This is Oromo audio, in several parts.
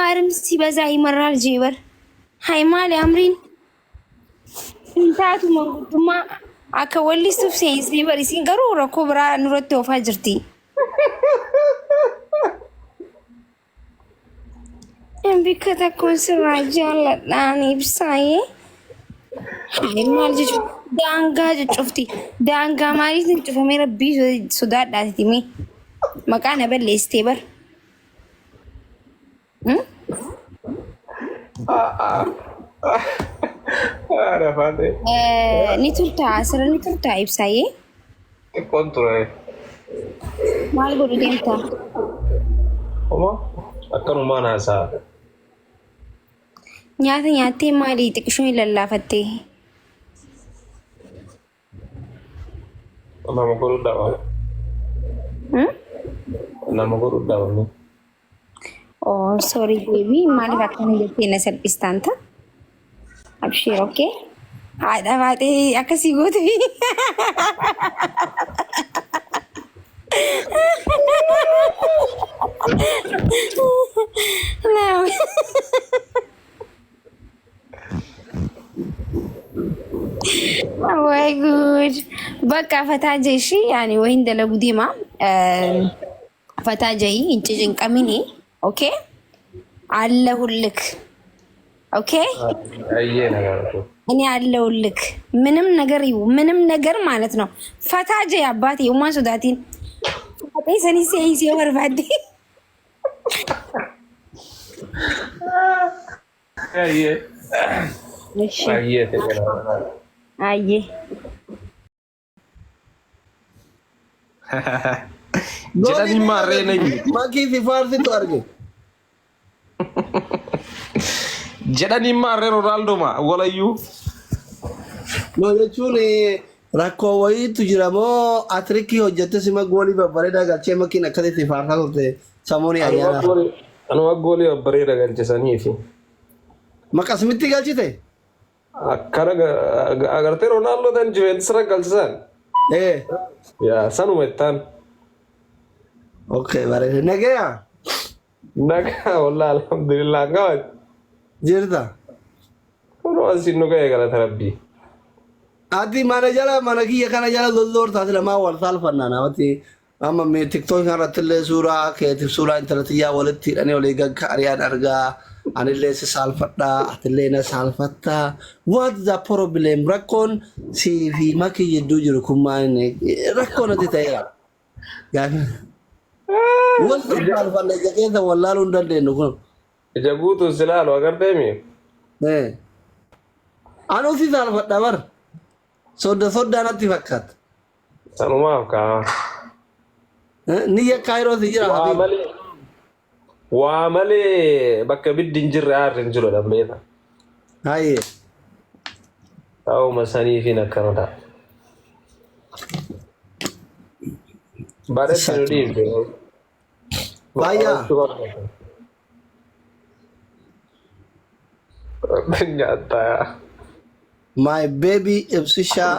ማርም ሲበዛ ይመራል ጄበር hay maali amriin hin taatu manguddummaa akka wallistuuf seensisee bar isiin garuu rakkoo biraa nurratti oofaa jirti. Bikka takkoon sirraa jaalladhaan ibsaayee. Hay maal jechuun daangaa cuccufti. Daangaa maaliitiin cufamee rabbii sodaadhaati mee maqaa na balleessitee bar. Haadha faatee. Ni turtaa asirra ni turtaa ibsaayee. Xiqqoon ture. Maal godhu deemtaa? Homaa akkanumaan haasa'a. Nyaata nyaattee maali xiqishuun hin lallaafattee? Nama godhu dhabame. Nama godhu dhabame. Oh, sorry baby. Maaliif akkana jettee na salphistaan ta'a? Abshiir, okay? Haadha baatee akkasii goote. Way good. Bakka fataa jeshi yaani wayin dalagu deema. Fataa jahi hin cicinqamini. Okay? አለሁልክ ኦኬ Ayyee nagaa. እኔ አለሁልክ። ምንም ነገር ይሁ ምንም ነገር ማለት ነው። ፈታ ጀ አባቴ ኡማን ሶዳቲን ፋጤ ሰኒ ሴ ወርባዴ Ayyee. እሺ Ayyee ta'e. አዬ Jedhanii maarree nayi. Makii fi faarsitu arge. Jedhanii maarree Ronaaldo ma walayyuu. No jechuun rakkoo wayiitu jira moo atirikii hojjette sima goolii babbareedaa galchee makiin akkasitti faarsaa turte samuun ayyaana. Anuma goolii babbareeda galchisaniifi. Maqasmitti galchite? Akkana agartee Ronaaldo tan Juventus irra galchisan. Ee. Yaa sanuma ittaan. Okay bareeda. Nagaya Nagaa wallaahi alhamdulillah gawaati. jirta. Kunoo asiin nu ga'e galata rabbii. Ati mana jala mana kiyya kana jala lolloortaati lamaa wal saalfannaa namatti amma mee tiktook irratti illee suuraa keetiif suuraa intala tiyyaa walitti hidhanii olii gagga ari'aan argaa anillee si saalfadhaa atillee na saalfattaa what the problem rakkoon sii fi makii jidduu jiru kun maal inni rakkoo natti ta'eera. Gaafi wal saalfanna ija keessa wallaaluu hin dandeenyu kun. Ija guutuun si laalu agartee mi? Eh. Anuu si saalfadha bar sodda soddaa natti fakkaata. Sanumaaf kaa. Niyya kaayiroo si jira Waa habiib. malee waa malee bakka biddi hin jirre aarri hin jiru dha beeta. Hayyee. Ta'uma saniifiin akkana ta'a. Bareetti nu dhiifte. Baay'aa. Nyaattaa. My baby ibsishaa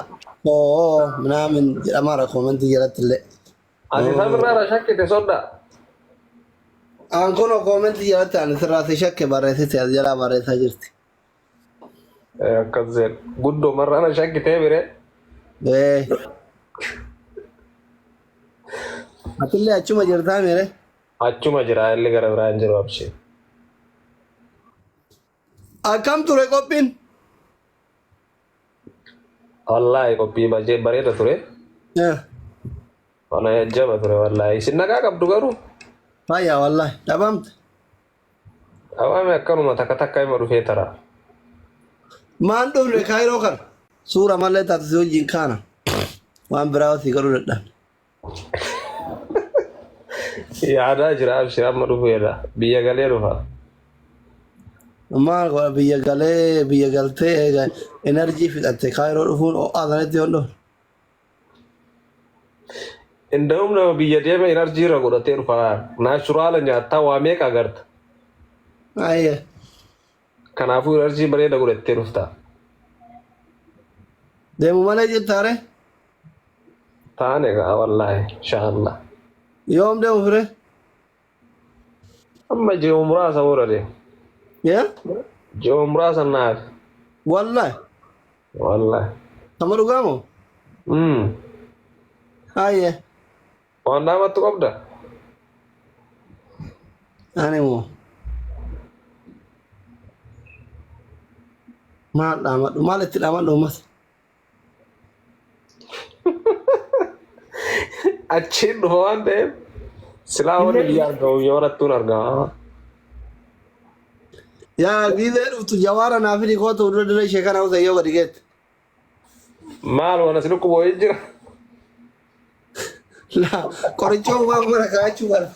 oo ምናምን jedhamaara koomentii jalatti illee. Ati sabirraa shakkite sodda. An kun koomentii jalatti ani sirraa si shakke barreessite as jalaa barreessaa jirti. Akkas jedhu. Guddoo marraana shakkitee bire. Ee. Atillee achuma jirtaa mere? Achuma jira illee gara biraa hin jiru abshee. Akkam ture qophiin? Wallaahi qophii baay'ee bareeda ture. Mana jaba ture wallaahi. Isin nagaa qabdu garuu. Fayyaa wallaahi dhabamte. Dhawaame akkanuma takka takka ima dhufee tara. Maan dhufne kaayiroo kana? Suura malee taate si wajjin kaana. Waan biraa si godhuu dadhabne. Yaadaa jira abshir amma dhufeedha. Biyya galee dhufa. Maal godha biyya galee biyya galtee eega enerjii fixatte kaayiroo dhufuun ho'aa sanatti yoon dhufne. Inda'um nama biyya deeme enerjii irra godhatee dhufa. Naachuraala nyaattaa waa meeqa agarta. Ayyee. Kanaafuu enerjii bareeda godhattee dhufta. Deemu malee jirtaare? Taane gaa wallaahi inshaallah. Yoom deemu fire? Amma jiru muraasa booda deema. Yaa? Ji'uma muraasa naaf. Wallahi. Wallahi. Sama dhugaa moo? Hayyee. Waan dhaamattu qabda? Ani moo? Maal dhaamadhu? Maal itti dhaamadhu uummata? Achiin dhufa waan ta'eef silaa wanni biyya argamu biyya barattuun argama. Yaa giizee dhuftu jawaara naa fidi kootu dura dura ishee kana uta yoo gadi geette. Maal waan as dhukkuba wayii jira. Laa qorichoo waan mana kaa'achuu bara.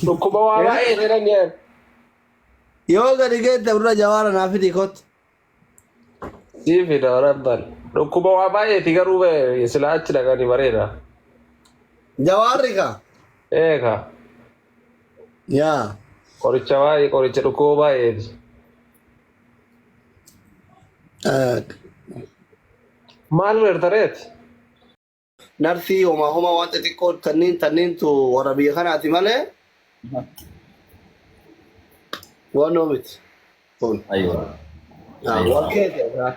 Dhukkuba waa baay'ee jedhan yaan. Yoo gadi geette dura jawaara naa fidi kootu. Sii fida rabban. Dhukkuba waa baay'eeti garuu bee silaa achi dhaqanii bareeda. Jawaarri kaa. Eeka. Yaa. Qoricha baay'ee qoricha dhukkuba baay'eeti. Maal reertareeti? Narsii homaa homaa waan xixiqqoo tanniin tanniintu warra biyya kanaati malee waan miti. Kun. Aywa. Waan keessa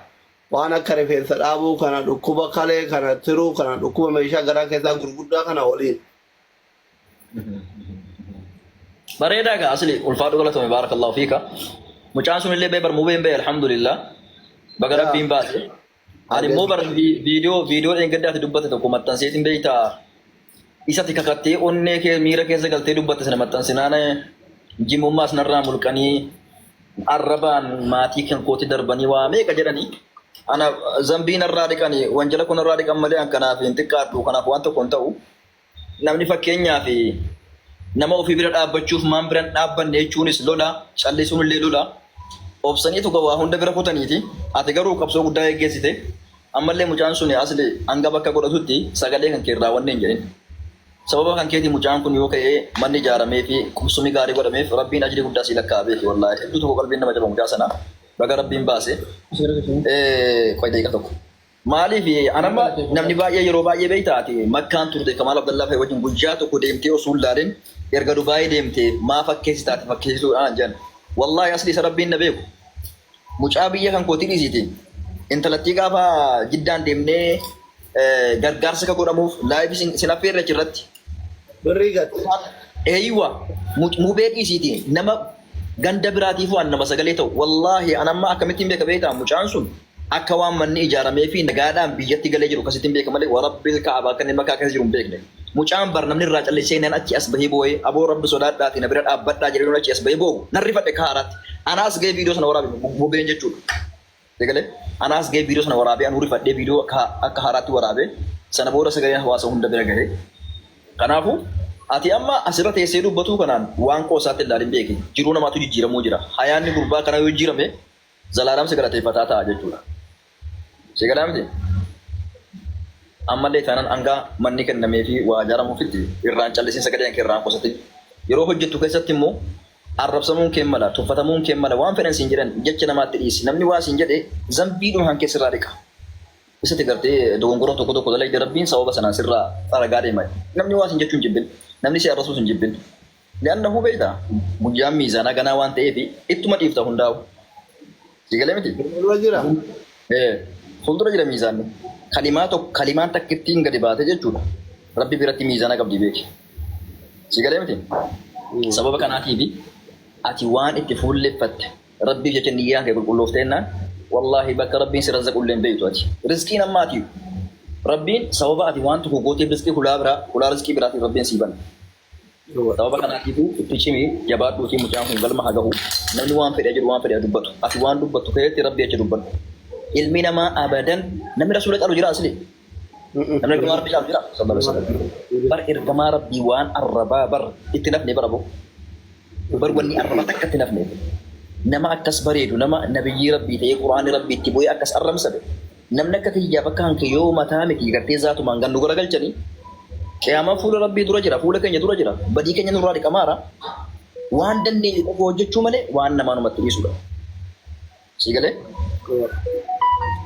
waan akka rifeensa dhaabuu kana dhukkuba kalee kana tiruu kana dhukkuba meeshaa garaa keessaa gurguddaa kana waliin. Bareedaa gaa asli ulfaadhu galatoomi baarakallahu fiika. Mucaan sun illee bar mubeen bee alhamdulillah. Baga rabbiin baase. Ani immoo bar viidiyoo dheengaddaati dubbate tokko maxxanseetiin beektaa isatti kakattee onnee kee miira keessa galtee dubbatte sana maxxansinaan jimmummaas narraa mulqanii arrabaan maatii kan kooti darbanii waa meeqa jedhanii ana zambii narraa dhiqanii wanjala kun narraa dhiqan malee an kanaaf hin xiqqaadhu kanaaf waan tokko hin ta'u. Namni fakkeenyaaf nama ofii bira dhaabbachuuf maan bira hin dhaabbanne jechuunis lola, callisuun illee lola. Obsaniitu waa hunda bira kutaniiti. Ati garuu qabsoo guddaa geggeessite. Ammallee mucaan suni asli hanga bakka godhatutti sagalee kan kee irraa wanni hin jedhin. Sababa kan keetii mucaan kun yoo ka'ee manni ijaaramee fi qubsumni gaarii godhameef Rabbiin ajrii guddaa sii lakkaa'a beeki wallaahi. Hedduu tokko qalbiin nama caba mucaa sana. Baga Rabbiin baase. Qoy daqiiqaa tokko. Maaliif an amma namni baay'ee yeroo baay'ee beekta ati makkaan turte Kamaal Abdallaa fa'i wajjin guyyaa tokko deemtee osoo hin laalin erga Dubaayii deemte maa fakkeessita ati fakkeessituudhaan jedhan. Wallaahi asli isa rabbiin na beeku. Mucaa biyya kan kootii dhiisiiti. Intalattii gaafa jiddaan deemnee gargaarsa akka godhamuuf live sin affeerre achirratti. Birrii gatte. Eeywa mubee dhiisiiti nama Ganda biraatiifuu an nama sagalee ta'u. Wallaahi an amma akkamittiin beeka beektaa mucaan sun akka waan manni ijaarameefii nagaadhaan biyyatti galee jiru akkasittiin beeka malee warabbil ka'aba akka inni makaa keessa jiru hin beekne. Mucaan bar namni irraa callisee nan achi as bahee boo'ee aboo rabbi sodaadhaatii na bira dhaabbadhaa jedhee yoon achi as bahee boo'u nan rifadhe akka haaraatti. Anaas gahee viidiyoo sana waraabe mubeen jechuudha. Egalee anaas gahee viidiyoo sana waraabee anuu rifadhee viidiyoo akka haaraatti waraabee sana booda sagaleen hawaasa hunda bira gahe. Kanaafuu ati amma asirra teessee dubbatuu kanaan waan qoosaatti hin ilaalin beeki. Jiruu namaatu jijjiiramuu jira. Hayaanni gurbaa kanaa yoo jijjiirame zalaalam si galateeffataa ta'a jechuudha. Si galaa miti? Ammallee taanaan hanga manni kennameefii waa ijaaramuufitti irraan callisin sagaleen kee irraan qusatin. Yeroo hojjettu keessatti immoo arrabsamuun kee mala, tuffatamuun kee mala, waan fedhan siin jedhan jecha namaatti dhiisi. Namni waa siin jedhe zambiidhuma kan kee sirraa dhiqa. Isatti gartee dogongora tokko tokko dalagde Rabbiin sababa sanaan sirraa xaragaa deema. Namni waa siin jechuu hin jibbin. Namni si arrabsuus hin jibbin. Li'annahu beektaa guyyaan miizaanaa ganaa waan ta'eef ittuma dhiifta hundaa'u. Si galee miti? Fuuldura jira. Ee, fuuldura jira miizaanni. Kalimaa tokko kalimaan takkittiin gadi baate jechuudha. Rabbi biratti miizaana qabdi beeki. Si galee miti? Sababa kanaatiif ati waan itti fuulleffatte Rabbiif jecha niyyaan kee qulqulloofteennaan wallaahi bakka Rabbiin si razzaqu illee hin beektu ati. Rizqiin amma ati Rabbiin sababa ati waan tokko gooteef rizqii hulaa biraa hulaa rizqii biraatiin Rabbiin sii bana. Sababa kanaatiifuu itti cimi jabaadhuutii mucaan kun galma haa gahu. Namni waan fedhe jedhu waan fedhe haa dubbatu. Ati waan dubbattu keessatti Rabbii jecha dubbadhu. Ilmi namaa abadan namni rasuula caalu jira asli. Namni ergamaa Rabbii caalu jira sallallahu alaihi wasallam. Bar ergamaa Rabbii waan arrabaa bar itti nafne bara boo. Bar wanni arraba takka itti nafne. Nama akkas bareedu nama nabiyyii Rabbii ta'ee quraanni Rabbii itti bu'ee akkas arrabsame. Namni akka kiyyaaf akka hanke yoo mataa miti gartee zaatumaan gan nu garagalchanii qiyaamaan fuula Rabbii dura jira fuula keenya dura jira badii keenya nurraa dhiqamaara waan dandeenyu qofa hojjechuu malee waan namaa numatti dhiisudha. Sii galee?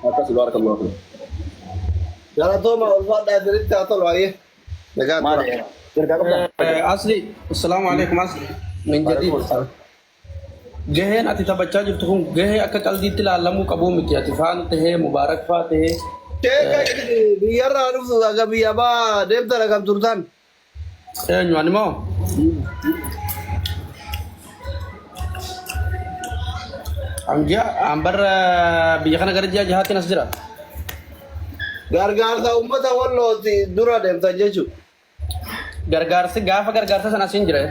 Akkasi baarakallahu fiik. Galatooma ulfaadhaa isinitti haa tolu ayyee. Nagaan Maal tura. ergaa qabdaa? Asli, assalamu alaikum Asli. Min jadid. Gaheen ati taphachaa jirtu kun gahee akka qaldiitti ilaalamuu qabu miti. Ati faan tahee Mubaarak faa tahee. Sheeka biyyarraa dhuftu aga biyya baa deemtan akkam turtan. Eenyu ani moo? An ji'a an barra biyya kana gara ji'a jahaatiin as jira. Gargaarsa uummata wallooti dura deemtan jechuudha. Gargaarsi gaafa gargaarsa sana asiin jira.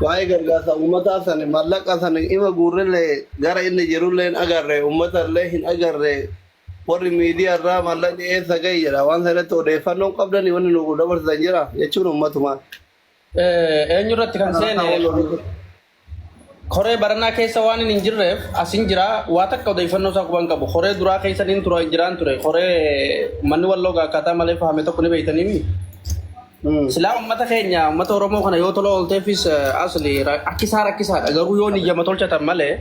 Waa'ee gargaarsa uummataa san mallaqa san ima guurrellee gara inni jirullee hin agarre uummatallee hin agarre warri miidiyaa irraa mallaqni eessa gahe jedha waan sanatti odeeffannoon qabdanii wanni nu dabarsan jira jechuun uummatumaan. Eenyu irratti kan seene koree baranaa keessa waan hin jirreef asin jira waa takka odeeffannoo isaa quban qabu. Koree duraa keessa niin tura jiraan ture. Koree manni walloo akkaataa malee fahame tokko ni beektaniimi. Silaa uummata keenya uummata Oromoo kana yoo tola oolteefis asli rakkisaa rakkisaadha. Garuu yoo niyyama tolchatan malee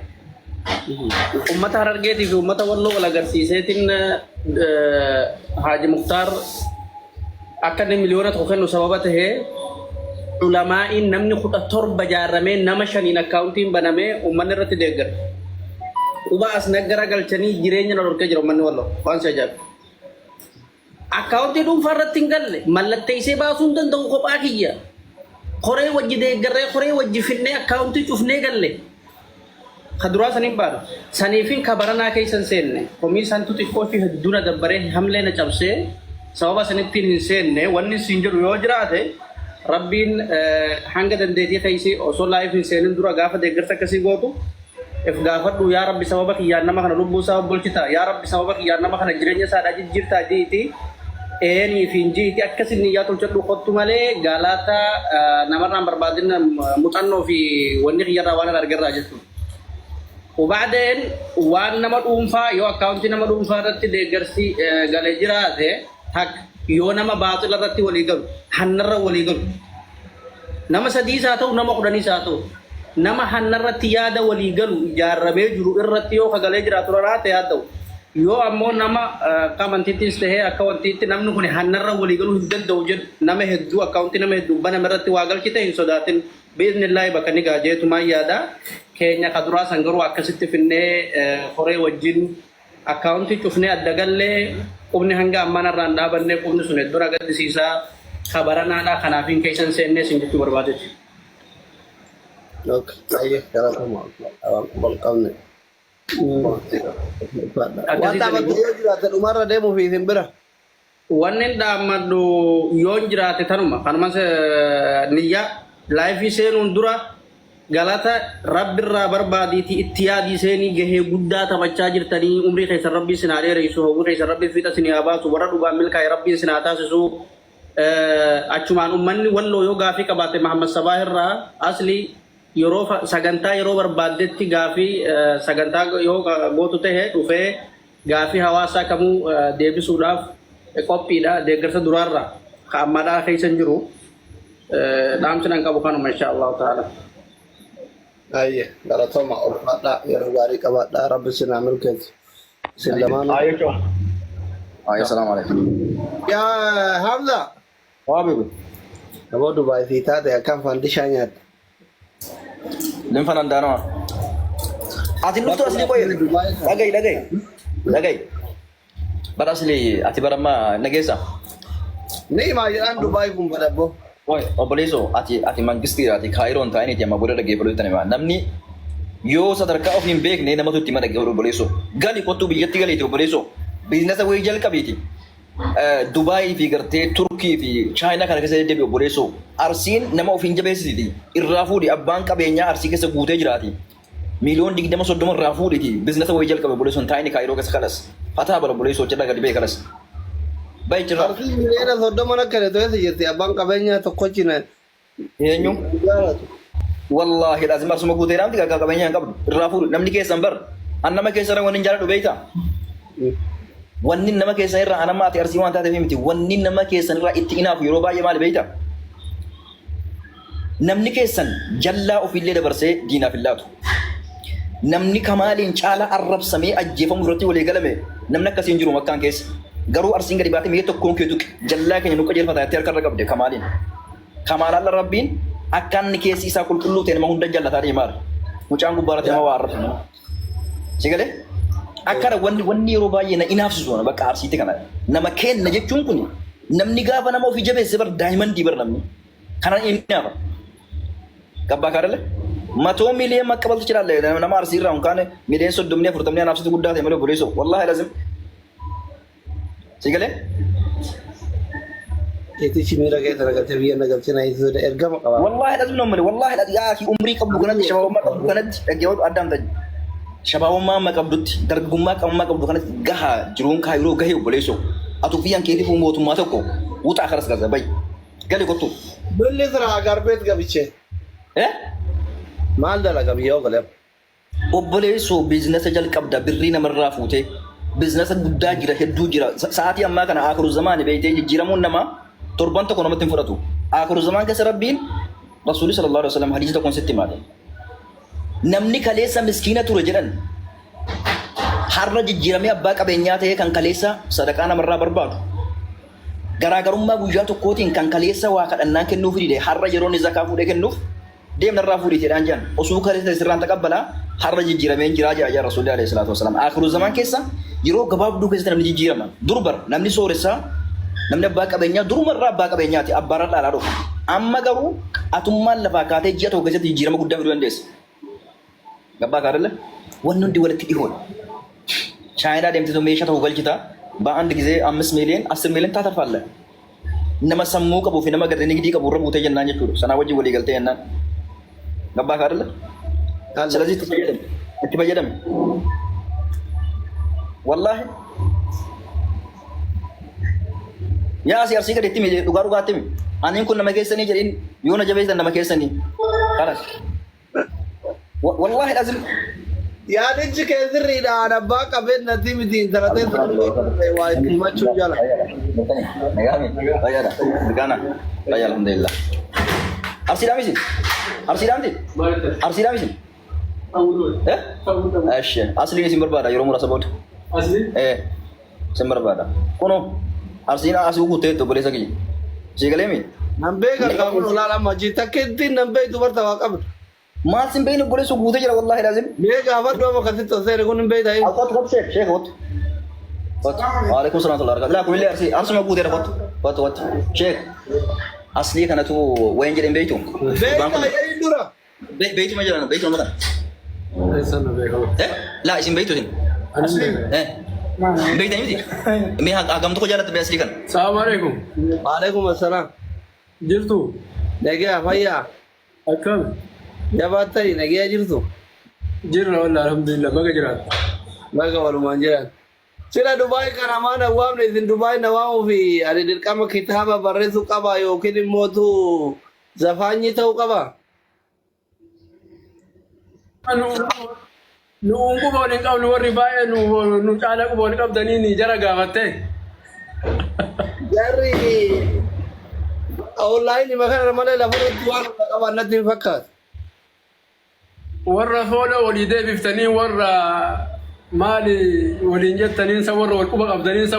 uummata Harargeetii fi uummata Walloo wal agarsiiseetiin Haaji Muktaar akka inni 1,000,000 kennu sababa tahee ulamaa'iin namni 17 jaarramee nama shaniin akkaawuntiin banamee uummanni irratti deeggara. Quba as naggara galchanii jireenya na dhorkee jira uummanni Walloo waan si ajaa'ibu. Akkaawuntii dhuunfaa irratti hin galle mallatteessee baasuu hin danda'u kophaa kiyya. Koree wajji deeggarree koree wajji finnee akkaawuntii cufnee galle. Ka duraa saniin baana. Saniifin ka baranaa keessa hin seenne. Komii santu xiqqoo fi hedduu na dabbaree hamlee na cabsee sababa sanittiin hin seenne wanni siin jedhu yoo jiraate Rabbiin hanga dandeetii keessi osoo live hin seenin dura gaafa deeggarsa akkasii gootu if gaafadhu yaa Rabbi sababa kiyyaan nama kana lubbuu isaa obbolchita yaa Rabbi sababa kiyyaan nama kana jireenya isaadhaa jijjiirtaa ji'iti eenii fi hin ji'iti akkasin niyyaa tolchadhu kottu malee galaata namarraan barbaadin muxannoo fi wanni kiyyarraa waan argerraa jechuudha. Ubaadeen waan nama dhuunfaa yoo akkaawuntii nama dhuunfaa irratti deeggarsi galee jiraate takka yoo nama baaxila irratti walii galu hannarra walii galu nama sadiis haa ta'u nama kudhaniis haa ta'u nama hannarratti yaada walii galu ijaarramee jiru irratti yoo kagalee jiraatu raraate haa ta'u yoo ammoo nama akka amantiittis tahee akka wantiitti namni kun hannarra walii galuu hin danda'u jedhu nama hedduu akkaawuntii nama hedduu baname irratti waa galchite hin sodaatin biiznillaahi bakka ni gaha jeetumaan yaada keenya ka duraa san garuu akkasitti finnee koree wajjin akkaawuntii cufnee adda gallee qubni hanga ammaa narraa hin dhaabanne qubni sun hedduu na gaddisiisa ka baranaadha kanaafin keessa hin seennee sin jechuu barbaadeeti. Okay. Ayyee galatoomaa waan quba hin qabne. Waan Akkasii dhaabattu sanii yoo jiraate dhumarra deemuuf isin bira. Wanni dhaammadhu yoon jiraate tanuma kanumas niyyaa laayifii seenuun dura galata rabbirraa barbaadiitii itti yaadii seenii gahee guddaa taphachaa jirtanii umrii keessan rabbiin sin haa dheeressu hawwii keessan rabbiin fiixa sin haa baasu warra dhugaan milkaa'e rabbiin sin haa taasisu achumaan ummanni walloo yoo gaafii qabaate Mahammad Sabaa irraa asli yeroo sagantaa yeroo barbaaddetti gaafii sagantaa yoo gootu tahe dhufee Gaafii hawaasaa kamuu deebisuudhaaf qophiidha. Deeggarsa duraarraa ka ammaadhaa keessa hin jiru. Dhaamsi nan qabu kanuma insha Allahu ta'ala. Ayyee galatooma ulfaadhaa yeroo gaarii qabaadhaa rabbi isin haa milkeessu. Isin lamaanuu. Ayyee Ayyee salaamu alaikum. Yaa Hamza. Waa beeku. Aboo Dubaay sii taate akkam fandishaa nyaatte. Limfa nan daanama. Ati dhuftu asli qoy. Dhaga'i dhaga'i. Dhaga'i. Bara asli ati bara amma nageessa. Ni himaa jedhaan Dubaay kun badabbo. Qoy obboleessoo ati ati mangistiidha ati kaayiroon taa'iniiti amma booda dhaggeeffadhu tani maa namni yoo sadarkaa ofii hin beekne namatu itti hima dhaggeeffadhu obboleessoo. Gali kottuu biyyatti galiiti obboleessoo. Biizinasa wayii jalqabiiti. Dubaayii fi gartee Turkii fi Chaayinaa kana keessa deddeebi obboleessoo. Arsiin nama ofiin jabeessiti. Irraa fuudhi abbaan qabeenyaa Arsii keessa guutee jiraati. Miiliyoon 20 30 irraa fuudhiti. Biizinasa wayii jalqabe obboleessoo hin taa'ini kaayiroo keessa kalas. Fataa bara obboleessoo achirraa gadi ba'e kalas. Ba'i achirraa. Arsiin miliyoona 30 akka ta'e keessa jirti abbaan qabeenyaa tokkochi na Eenyu? jaalatu. Wallaahi laazim arsuma guutee raamti kakkaa qabeenyaa hin qabdu. Irraa fuudhu namni keessan bar. An nama keessa irra wanni hin jaaladhu beektaa? Wanni nama keessan irraa an amma ati arsii waan taateef miti. Wanni nama keessan irraa itti inaafu yeroo baay'ee maali beektaa? Namni keessan jallaa ofiillee dabarsee diinaaf hin laatu. Namni kamaaliin caalaa arrabsamee ajjeefamu irratti walii galame namni akkasii hin jiru makkaan keessa. Garuu Arsiin gadi baatee mee tokkoon kee tuqi jallaa keenya nu qajeelfata jettee harka irra qabde Kamaaliin. Kamaal alla Rabbiin akka inni keessi isaa qulqulluu ta'e nama hunda jallataa deemaara. Mucaan gubbaa irratti nama waa arrabsu nama. Si galee? Akkana wanni wanni yeroo baay'ee na inaafsisu ana bakka Arsiitti kana. Nama kenna jechuun kun namni gaafa nama ofii jabeesse bar daayimandii bar namni. Kana inaafa. Gabbaa kaadhalle? Matoo miliyoon maqqabaltu jiraalle nama Arsii irraa hunkaane miliyoon soddomni afurtamni anaafsitu guddaa ta'e malee obboleessoo. Wallaahi lazim. Si galee? Keetichi miira keessa na galchee biyya na galchee na hiisisuu ergama qaba. Wallaahi lazim nama malee wallaahi lazim yaa akhi umrii qabdu kanatti shabaabummaa qabdu kanatti dhaggeeffadhu addaan taji. Shabaabummaa amma qabdutti dargaggummaa qabummaa qabdu kanatti gahaa jiruun kaayiroo gahee obboleessoo. Atuu fi keetiif mootummaa tokko wuxaa karas gaza bayi. Gali kottu. Billi sira agarbeet gabiche. Eh? Maal dalaga biyya ogolee? Obboleessoo biizinasa jalqabda birrii namarraa fuutee biizinasa guddaa jira hedduu jira sa'aatii ammaa kana akiru zamaani beektee jijjiiramuun namaa torban tokko namatti hin fudhatu. Akiru zamaan keessa rabbiin rasuulli sallallahu alaihi wasallam hadiisa tokkoon sitti himaate. Namni kaleessa miskiina ture jedhan har'a jijjiiramee abbaa qabeenyaa ta'ee kan kaleessa sadaqaa namarraa barbaadu. Garaagarummaa guyyaa tokkootiin kan kaleessa waa kadhannaan kennuuf dide har'a yeroo inni zakaa fuudhee kennuuf deem narraa fuudhii jedhaan jedhan osoo kaleessa sirraan taqabbalaa har'a jijjiirameen jiraa jedha jedha rasuulli alayhi salaatu wasalaam. Akhiru zamaan keessa yeroo gabaabduu keessatti namni jijjiirama. Dur bar namni sooressaa namni abbaa qabeenyaa durumarraa abbaa qabeenyaati abbaarra dhaalaa dhufa. Amma garuu atummaan lafaa kaatee ji'a tokko keessatti jijjiirama guddaa fiduu dandeessa. Gabbaa kaadalla wanni hundi walitti dhihoodha. Chaayinaa deemtetu meeshaa tokko galchita በአንድ ጊዜ 5 ሚሊዮን 10 ሚሊዮን ታተርፋለህ. Nama sammuu qabuu fi nama garee nigdii qabu irra buutee jennaan jechuudha. Sanaa wajjin walii galtee jennaan. Gabbaa kaadalla. ስለዚህ itti fayyadami. Itti fayyadami. Wallaahi. Yaa asii Arsii gadi itti himi dhugaa dhugaatti himi. Aniin kun nama keessanii jedhin yoo na jabeessan nama keessanii. Kalas. Wallaahi lazim. Yaadichi kee sirriidhaan abbaa qabeenyatti miti intala teessa waa itti himachuu jala. Fayyaadha. Mirgaana. Fayyaa alhamdulillah. Arsiidhaa miti? Arsiidhaa miti? Arsiidhaa miti? Eh? Eshi. Asliin isin barbaada yeroo muraasa booda. Eh. Isin barbaada. Kunoo Arsiin asii guuttee obboleessa kiyya. Sii galee mi? Nan beeka qabuun olaanaa majii takka ittiin nan beektu barta waa qabdu. Maal sin beekni obboleessa guutee jira wallaahi laazim. Mee gaafadhu amma akkasitti osoo seere kun hin beektaa? Kottu kottu sheek sheek kottu. Kottu. Waalaikum salaam wa rahmatullahi. Laa kunillee arsii arsuma guuteera kottu. Kottu kottu. Sheek aslii kanatu wayin jedheen beektu. Beektaa jedhin dura. Beeytuma jedhan beeytuma kana. Eh? Laa isin beektu isin. Eh? Beektanii miti? Mee hagam tokko jaalatte mee aslii kana? Salaamu alaikum. Waalaikum assalaam. Jirtu. Nagaa fayyaa. Akkam. Jabaattanii nagaa jirtu. Jirra walla alhamdulillah baga jiraattu. Baga walumaan jiran. Sila Dubaay kana maan awwaamne isin Dubaay na waamuu fi ani dirqama kitaaba barreessuu qaba yookiin immootu zafaanyii ta'uu qaba. Nu quba waliin qabnu warri baay'ee nu nu caala quba wal qabdanii ni jara gaafatte. Jarri onlaayinii kana malee lafa irratti waan hunda qaban natti hin fakkaatu. Warra foola walii deebiftanii warra maali waliin jettaniin sa warra wal quba qabdaniin sa.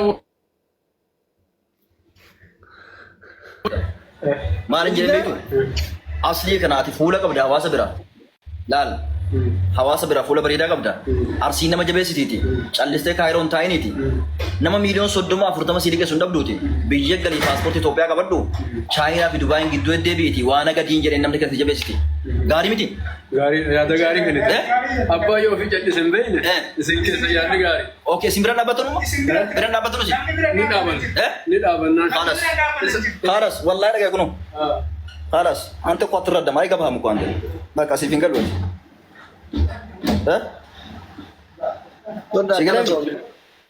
Maal hin jedhan beektu? Aslii kana ati fuula qabda hawaasa bira. Laal. Hawaasa bira fuula bareedaa qabda. Arsii nama jabeessitiiti. Callistee Kaayiroon taa'iniiti. Nama miiliyoon 30 40 sii liqeessu hin dhabduuti. Biyya galii paaspoortii Itoophiyaa qabadhu. Chaayinaa fi Dubaayin gidduu deddeebi'iti. Waan agadiin jedheen namni kan si jabeessiti. Gaarii miti? Gaarii yaada gaarii kennite. Eh? Abbaa yoo ofii cal'ise hin beekne Eh. isin keessa yaadni gaarii. Okay, isin bira dhaabbattu numa? Bira dhaabbattu nusi? Ni dhaaban. Eh? Ni dhaabannaan. خلاص خلاص والله رجع كنو خلاص انت قطر رد ما يقبها مكو انت بقى سيفين قالوا ها Sigalee?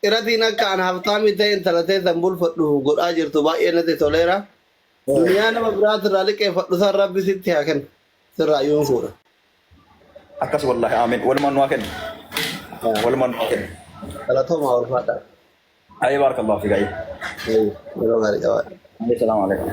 Irratiin akka an haftaamii ta'e intala teessan bulfadhu godhaa jirtu baay'ee natti toleera. Duniyaa nama biraati irraa liqeeffadhu san rabbi sitti haa kennu. Sirraa yoon fuudha. Akkas wallahi aamin walumaan nu haa kennu walumaan nu haa kennu. Galatoomaa ulfaadha. Ayi barakallahu fika ayi. Yeroo gaarii qabaadha. Salaamu alaikum.